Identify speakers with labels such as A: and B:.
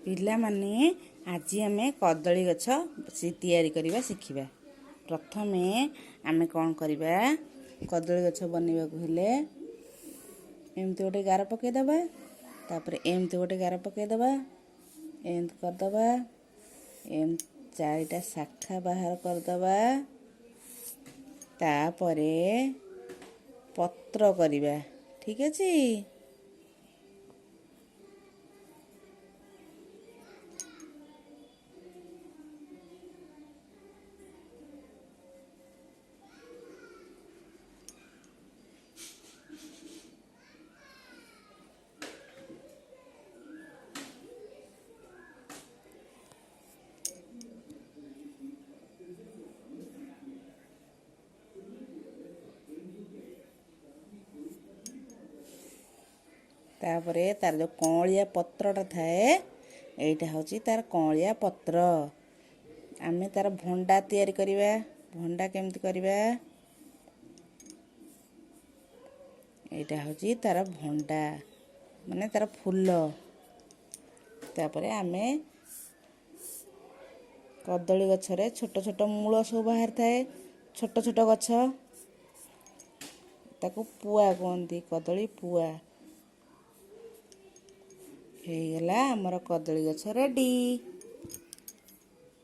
A: ପିଲାମାନେ, ଆଜି ଆମେ କଦଳୀ ଗଛ ତିଆରି କରିବା ଶିଖିବା। ପ୍ରଥମେ ଆମେ କ'ଣ କରିବା? କଦଳୀ ଗଛ ବନେଇବାକୁ ହେଲେ ଏମିତି ଗୋଟେ ଗାର ପକାଇଦେବା, ତାପରେ ଏମିତି ଗୋଟେ ଗାର ପକାଇଦେବା, ଏମିତି କରିଦେବା, ଏମିତି ଚାରିଟା ଶାଖା ବାହାର କରିଦେବା, ତାପରେ ପତ୍ର କରିବା। ଠିକ୍ ଅଛି। ତାପରେ ତାର ଯେଉଁ କଅଁଳିଆ ପତ୍ରଟା ଥାଏ, ଏଇଟା ହେଉଛି ତାର କଅଁଳିଆ ପତ୍ର। ଆମେ ତାର ଭଣ୍ଡା ତିଆରି କରିବା। ଭଣ୍ଡା କେମିତି କରିବା? ଏଇଟା ହେଉଛି ତାର ଭଣ୍ଡା, ମାନେ ତାର ଫୁଲ। ତାପରେ ଆମେ କଦଳୀ ଗଛରେ ଛୋଟ ଛୋଟ ମୂଳ ସବୁ ବାହାରିଥାଏ, ଛୋଟ ଛୋଟ ଗଛ, ତାକୁ ପୁଆ କୁହନ୍ତି, କଦଳୀ ପୁଆ। ହେଇଗଲା ଆମର କଦଳୀ ଗଛ ରେଡ଼ି।